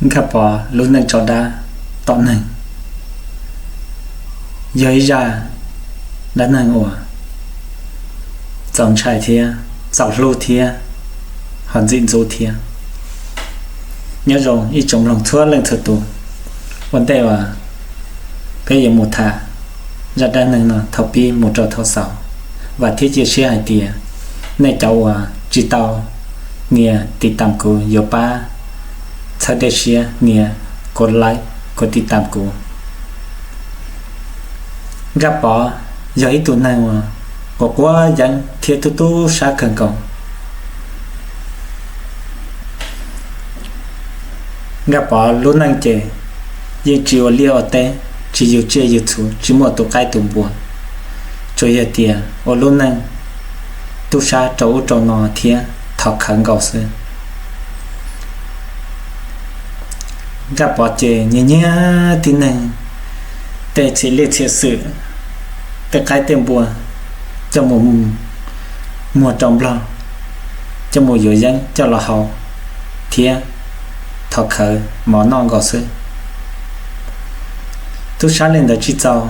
Nkaj Pov lub neej tso dab tom neeg yog ib zaj dab neeg uas txaus ntshai thiab txaus hlub thiab ho ntxim ntxub thiab. Nyob zoo ib tsoom mloog txhua leej txhua tus, ua ntej uas peb yuav mus tham zaj dab neeg no thaum pib mus rau thaum xaus, vam thiab cia siab hais tias nej cov uas tsis tau nias tiv tam kuv yuav pab txhawb dej siab nias kuv like, kuv tiv tam kuv. Nkaj Pov yog ib tug neeg uas quav quav yeeb thiab tub tub sab kawg nkaus. Nkaj Pov lub neej ces yeej tsis ua liaj ua teb, tsis yug tsiaj yug txhu, tsis muaj tus qaib tus npua, tsuas yog tias ua lub neej tub sab rau ub rau no thiab thov khawv nkaus xwb. Nkaj Pov ces nyiag nyiag tib neeg tej txhia liaj txhia xwm, tej qaib tej npua coj mus muag rau Nplog, coj mus yuav yeeb coj los haus thiab thov khawv mov noj nkaus xwb. Tub sab li ntawd tsis txaus,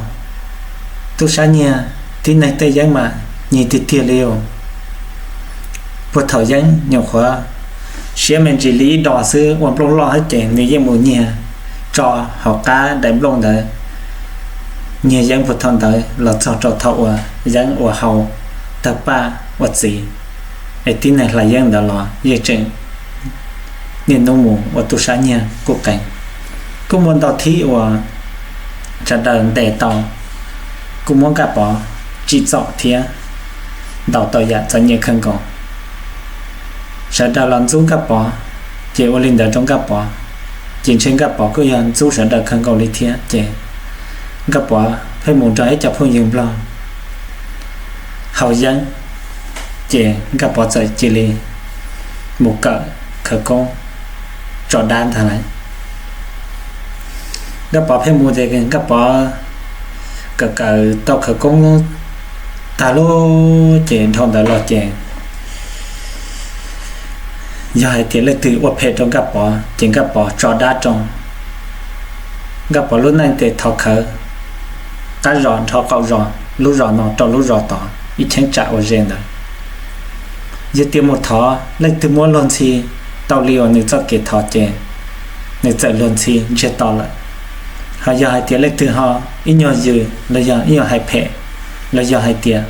tub sab nyiag tib neeg tej yeeb mas nyiag tiag tiag li os. Puag thaum yeeb nyuam qhuav siab me ntsis li ib dos xwb ua nplooj loj thiab ces nws yeej mus nyiag tso hauv qab daim nplooj ntawd. Nyiag yeeb puag thaum ntawd los txog rau thaum uas yeeb uas haus tawg paj ua txiv, es tib neeg hlais yeeb ntawd los yeej tseem niaj hnub mus ua tub sab nyiag qub qees. Kuj muaj ntau thib uas sawv daws ntes tau, kuj muab Nkaj Pov tsim txom thiab ntaus tau yam txom nyem kawg nkaus. Sawv daws los ntxub Nkaj Pov, ces ua li ntawd rau Nkaj Pov, ces ntshe Nkaj Pov kuj yog ntxub sawv daws kawg nkaus li thiab ces Nkaj Pov pheej mus nrog ib co phooj ywg Nplog haus yeeb, ces Nkaj Pov txawm cia li mus kawm khawv koob tso dab ntag lauj. Nkaj Pov pheej mus ces Nkaj Pov kawm kawm tau khawv koob tag lub ces dhau ntawd los ces yog hais tias leej twg ua phem rau Nkaj Pov ces Nkaj Pov tso dab rau. Nkaj Pov lub neej ces thov khawv qab zos nrho qaum zos, lub zos no rau lub zos tod ib cheeb tsam ua ze ntawd. Yog tias mus thov leej twg muab luag ntxhi tau li uas nws txoj kev thov ces nws txawm luag ntxhi ntsiag to lawm. Ho yog hais tias leej twg ho ib nyuag yws los yog ib nyuag hais phem los yog hais tias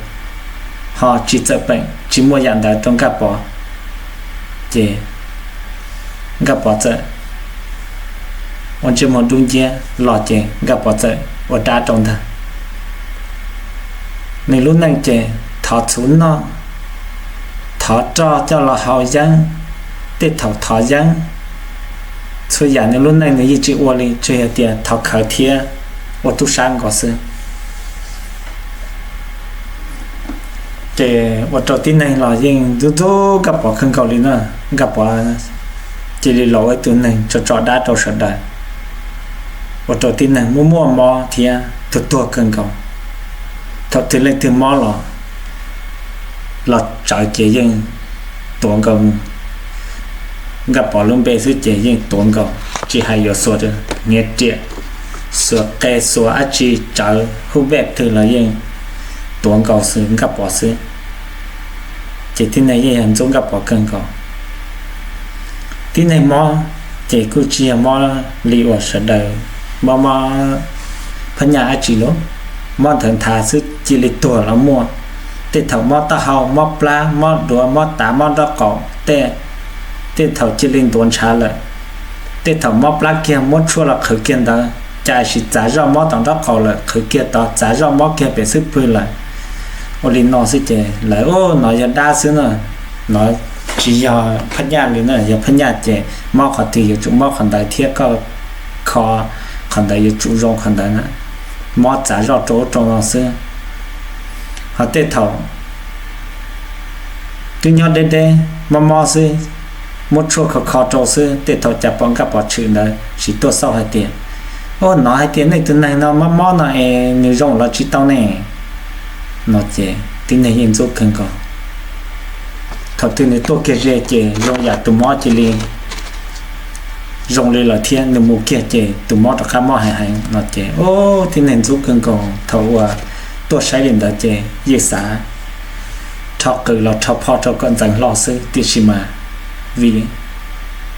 ho tsis txawm peem tsis muaj yam ntawd rau Nkaj Pov, ces Nkaj Pov txawm ua ntsej muag dub nciab los ces Nkaj Pov txawm ua dab rau ntag. Nws lub neej ces thov txhuv noj, thov roj coj los haus yeeb, tej thaum thov yeeb, txhua yam nws lub neej nws yeej tsis ua li, tsuas yog tias thov khawv thiab ua tub sab nkaus xwb. Ces ua rau tib neeg los yeej ntxub ntxub Nkaj Pov kawg nkaus li na. Nkaj Pov cia li los ua ib tug neeg tso tso dab rau sawv daws, ua rau tib neeg muaj muaj mob thiab tuag tuag kawg nkaus. Thaum twg leej twg mob los, los tsawv ces yeej tuav nkaus mus. Nkaj Pov lub npe xwb ces yeej tuav nkaus, tsis hais yuav xuas hniav riam, xuas qe xuas dab tsi tsawv hub npej twg los yeej tuav nkaus xwb Nkaj Pov xwb. Ces tib neeg yeej yog ntxub Nkaj Pov kawg nkaus. Tib neeg mob ces kuj tsis yog mob li uas sawv daws mob mob phab nyaj dab tsi los, mob nthawv nthav xwb cia li tuag los muaj. Tej thaum mob taub hau, mob plab, mob duav, mob tav, mob nraub qaum, tej, tej thaum cia li ntuav ntshav lawm. Tej thaum mob plab kiag muab tshuaj los qhwv kiag ntawd, cas sim txav zoj mob tom nraub qaum lawm qhwv kiag tod, txav zoj mob kiag pem xub pwg lawm. Ua li no xwb ces lawv, Ub, no yog dab xwb na, no tsis yog phab nyaj li na, yog phab nyaj ces mob qhov twg yuav tsum mob qhov ntawd thiab koj kho qhov ntawd yuav tsum zoo qhov ntawd na. Mob txav zoj rau ub rau no xwb. Ho tej thaum twb nyob deb deb mob mob xwb, muab tshuaj kho kho rau xwb, tej thaum cas pom Nkaj Pov tshwm ntawd tsis tuaj xauj hais tias, Ub, no hais tias nej tus neeg no mob mob no es nws zoo los tsis tau ne. No ces tib neeg yeej ntxub kawg nkaus. Thaum twg nws tuaj kiag ze ces zoo yam tus mob cia li zoo li lawm thiab, nws mus kiag ces tus mob rov qab mob heev heev no ces tib neeg ntxub kawg nkaus. Thaum uas tuaj saib li ntawd ces yeej xav rho qws los rho phoj rau kom ntxeev hlo xwb, tiam sis mas vim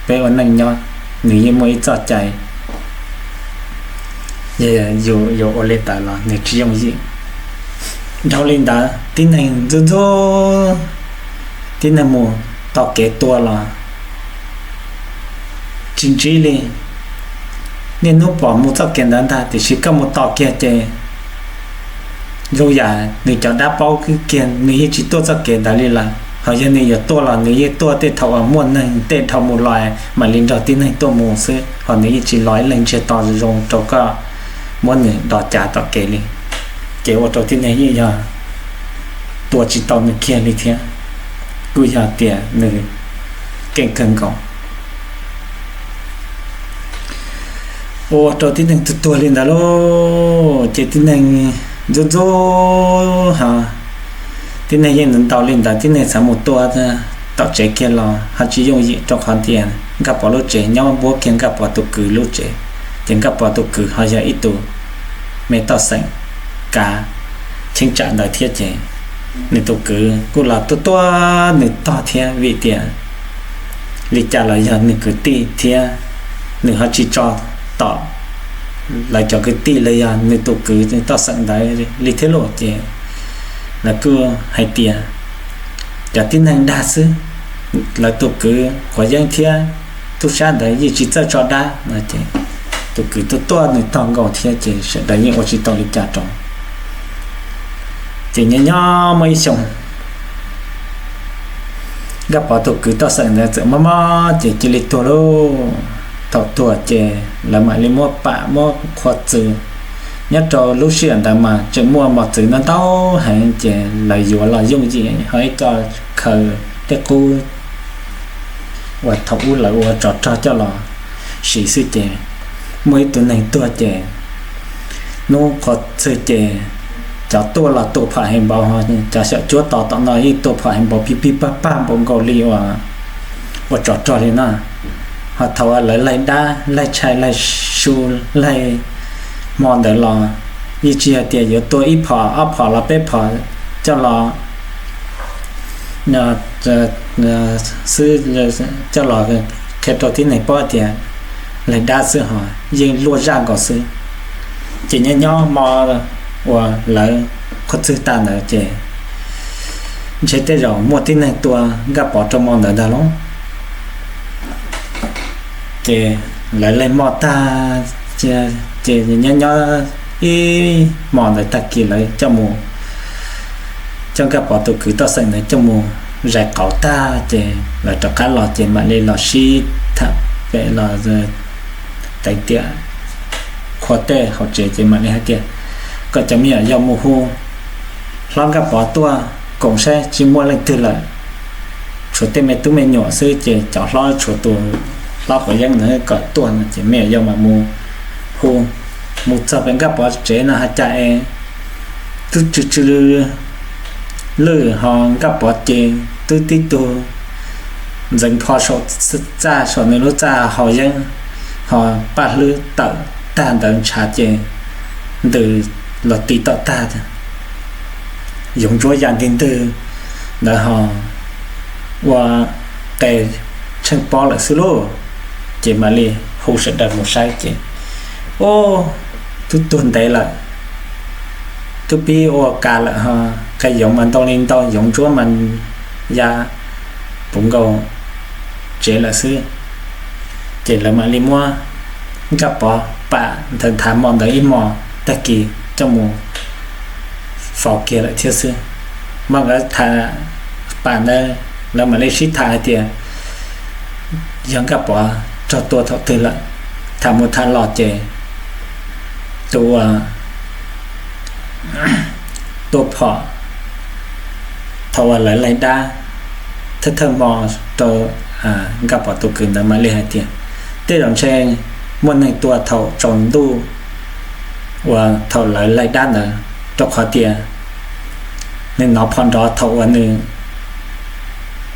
peb ua neej nyob, nws yeej muaj ib txoj cai, yus yuav ua li ntawd los nws tsis yooj yim. Dhau li ntawd tib neeg ntxub ntxub, tib neeg mus tos kev tua los tsis ntsib li. Niaj hnub pom mus txoj kev ntawd ntag, tiam sis koj mus tos kiag ces zoo yam nws cov dab paub kiag, nws yeej tsis tuaj txoj kev ntawd li lawm. Ho yog nws yuav tuaj los nws yeej tuaj tej thaum uas muaj neeg tej dhau mus los, mam li nrog tib neeg tuaj mus xwb, ho nws yeej tsis los ib leeg ntsiag to zoo rau koj muab nws do cav tom kev li. Ces ua rau tib neeg yeej yog tua tsis tau nws kiag li thiab, kuj yog tias nws keej kawg nkaus. Ua rau tib neeg tuag tuag li ntawd lauj, ces tib neeg ntxub ntxub ho tib neeg yeej ntau li ntawd, tib neeg xav mus tua tom tsev kiag los ho tsis yooj yim, rau qhov tias Nkaj Pov lub tsev nyob npuab kiag Nkaj Pov tus kwv lub tsev, ces Nkaj Pov tus kwv ho yog ib tus me toj xeem kav cheeb tsam ntawd thiab ces nws tus kwv kuj los tuaj tuaj nws tog thiab, vim tias li cas los yog nws kwv tij thiab, nws ho tsis tso tom lawv cov kwv tij los yog nws tus kwv toj xeem ntawd li thiab lauj. Ces lawv kuj hais tias cov tib neeg dag xwb, lawv tus kwv quav yeeb thiab tub sab ntawd yeej tsis txawj tso dab no ces tus kwv tuaj tuaj nws tog nkaus thiab ces sawv daws yeej ua tsis tau li cas rau. Ces nyob nyob muaj ib xyoo, Nkaj Pov tus kwv toj xeem ntawd txawm mob mob ces cia li tuag lauj. Thaum tuag ces lawv mam li muab pam muab qhuav txwv. Nyob rau lub sij hawm ntawd mas tseem muaj mos txwv ntau ntau heev ces lawv yuav los yooj yim, ho ib co khaws tej qub uas thaum ub lawv ua tsov rog coj los siv xwb ces muaj ib tug neeg tuag ces hnub qhuav txwv ces cov tuaj los tua phom heev npaum, cov xyaum cuab tos tom no yeej tua phom heev npaum pig pig pag pag npaum nkaus li uas ua tsov rog li na. Ho thaum lawv laig dab laig tshais laig su laig hmo ntawd los yeej tsis hais tias yuav tua ib phom ob phom los peb phom coj los xwb, coj los qhia rau tib neeg paub tias laig dab xwb ho yeej luaj zaj nkaus xwb. Ces nyob nyob hmo uas lawv qhuav txwv tag ntawd ces ntshe tej zaum muaj tib neeg tua Nkaj Pov rau hmo ntawd ntag lauj. Ces lawv laig hmo tag ces nyob nyob ib hmo ntawd tag kis lawv coj mus, coj Nkaj Pov tus kwv toj xeem ntawd coj mus zais qauv tag ces lawv rov qab los ces mam li los sib tham pem los teev tiam qhua tej hauv tsev ces mam li hais tias kom cov me nyuam yaus mus hu hlob Nkaj Pov tuaj koom saib tsis muaj leej twg lawm, tshuav tej me tub me nyuam xwb ces cov hlob tshuav tus hlob quav yeeb ntawd kom tuaj no ces me nyuam yaus mam mus hu. Mus txog pem Nkaj Pov tsev no has cas es twb tsw tsw lwj ho Nkaj Pov ces twb tib tug ntxeev pho saum txaj, saum nws lub txaj haus yeeb, ho paj hlwb tawm tag ntawd ntshav ces ntws los ti tom tag, yoov ntsuab ya ntig ntwg ntawd ho ua qe tsheej pob lawm xwb lauj. Ces mam li hu sawv daws mus saib ces, ub, twb tuag ntev lawm, twb pib ua kas lawm ho, qe yoov mas ntau li ntau, yoov ntsuab mas ya puv nkaus tsev lawm xwb. Ces lawv mam li muab Nkaj Pov pam nthawv nthav hmo ntawd ib hmos tag kis coj mus faus kiag lawm thiab xwb. Mas nkawd tham pam ntawd, lawv mam li sib tham hais tias yog Nkaj Pov raug tua thaum twg lawm. Tham mus tham los ces tus uas tua phom thaum uas lawv laig dab thawj thawj hmo rau Nkaj Pov tus kwv ntawd mam li hais tias tej zaum ntshe muaj neeg tua thaum tsaus ntuj uas thaum lawv laig dab ntawd, rau qhov tias nws hnov phom nrov thaum uas nws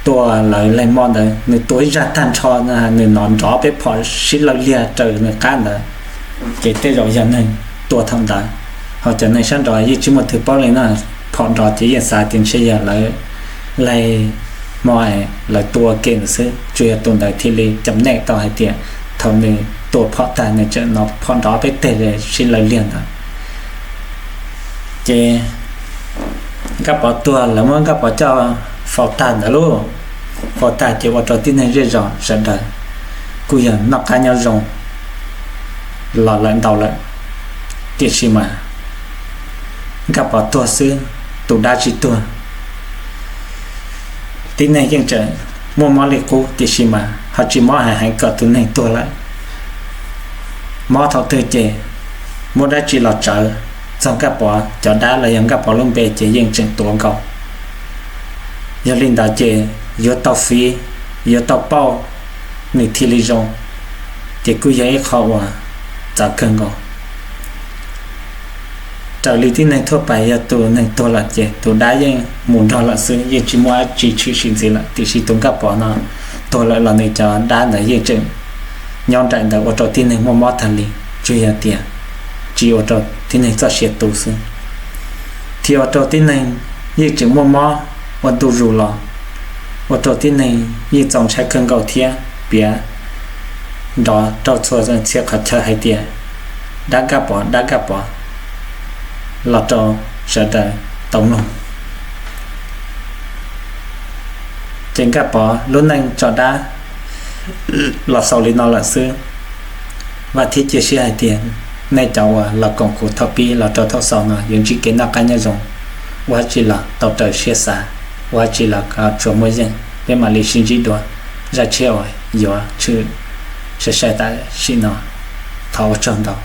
tua lawv leg mo ntawd, nws tua ib zaj tag nrho, nws hnov nrov peb phom sib law liag raws nws qab ntawd, ces tej zaum yog neeg tua thaum ntawd. Ho cov neeg sab nraud yeej tsis muaj twg paub li na, phom nrov ces yeej xav tias ntshe yog lawv leg mo lawv tua ke ntawd xwb, tsuas yog tus ntawd thiaj li cam nej tau hais tias thaum nws tua phom tag nws tseem hnov phom nrov peb teg sib law liag ntawd. Ces Nkaj Pov tuag, lawv muab Nkaj Pov coj faus tag ntawd lauj, faus tag ces ua rau tib neeg zej zos sawv daws kuj yog noj qab nyob zoo los lawm ntau lawm. Tiam sis mas Nkaj Pov tuag xwb, tus dab tsis tuag. Tib neeg yeej tseem muaj mob li qub, tiam sis mas ho tsis mob heev heev kom tus neeg tuag lawm. Mob thaum twg ces muaj dab tsi los tsawv txog Nkaj Pov cov dab los yog Nkaj Pov lub npe ces yeej tseem tuav nkaus. Yog li ntawd ces yuav tau fiv, yuav tau pauj nws thiaj li zoo, ces kuj yog ib qho uas txawv kawg nkaus. Raws li tib neeg thuaj pais yog tus neeg tuag lawm ces tus dab yeej mus nrog lawm xwb, yeej tsis muaj dab tsi tshwm sim ntxiv lawm, tiam sis tus Nkaj Pov no tuag lawm los nws cov dab ntawd yeej tseem nyob nraim ntawd ua rau tib neeg muaj mob tag li, tsuas yog tias tsis ua rau tib neeg txoj sia tu xwb. Thiab ua rau tib neeg yeej tseem muaj mob ua ntu zus los, ua rau tib neeg yeej txaus ntshai kawg nkaus thiab piav nrov rau txhua txhia qhov chaw hais tias dab Nkaj Pov, dab Nkaj Pov los rau sawv daws tau mloog. Ces Nkaj Pov lub neej tso dab los xaus li no lawm xwb. Vam thiab cia siab hais tias nej cov uas los koom kuv thaum pib los rau thaum xaus no yuav ntsib kev noj qab nyob zoo, ua dab tsi los tau raws siab xav, ua dab tsi los kom tsuas muaj yeej. Peb mam li sib ntsib dua zaj tshiab uas yuav tshwm sai sai tam sim no. Thov ua tsaug ntau.